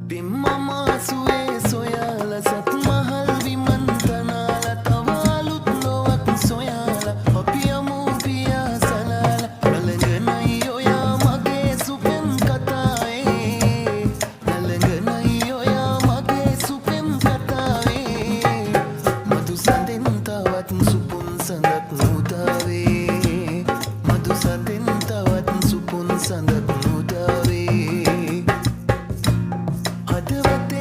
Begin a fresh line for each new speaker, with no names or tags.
පෙම්මමා සුවේ සොයාලා, සත් මහල් විමන් තනාලා, තව අලුත් ලොවක් සොයාලා අපි යමු පියාසලාලා. නලඟනයි ඔයා මගේ සුපෙම් කතාවේ, නලඟනයි ඔයා මගේ සුපෙම් කතාවේ. මధు සඳෙන් තවත් සුපුන් සඳක් මුදාවේ, මధు සඳෙන් තවත් සුපුන් සඳක් මුදාවේ. හදවතේ